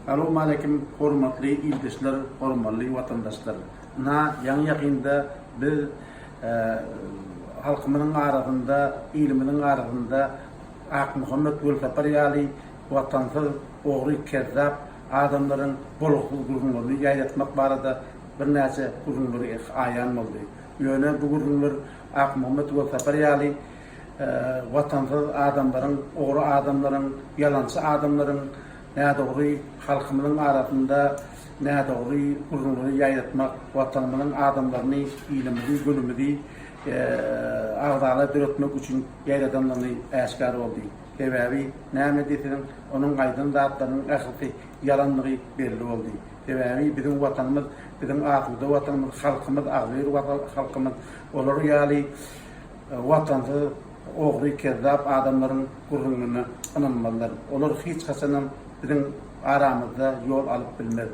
Salowmaleýkim hormatly ildeşler, hormally watandaşlar. Ynha ýaňy ýakynda biz halkymyzyň arasynda, ilimiziň arasynda Akmuhammet Welsapar ýaly watansyz, ogry, kezzap adamlaryň bolgusyz gürrüňlerini ýaýratmak barada birnäçe gürrüňler aýan boldy. Ýöne bu gürrüňler Akmuhammet Welsapar ýaly watansyz adamlaryň, ogry adamlaryň, ýalançy adamlaryň nädogry halkymyzyň arasynda nädogry gürrüňleri ýaýratmak, watanymyzyň adamlaryny, ilimizi, günümizi agzala döretmek üçin ýaýradanlygyny äşgär boldy. Sebäbi, näme diýseň, onuň aýdan zatlarynyň ählisi ýalanlygy belli boldy. Sebäbi biziň watanymyz, biziň asuda watanymyz, halkymyz agzybir halkymyz, olar ýaly Watansyz, ogry, kezzap adamlaryň gürrüňine ynanmazlar. Olar hiç haçanam biziň aramyzda ýol alyp bilmez.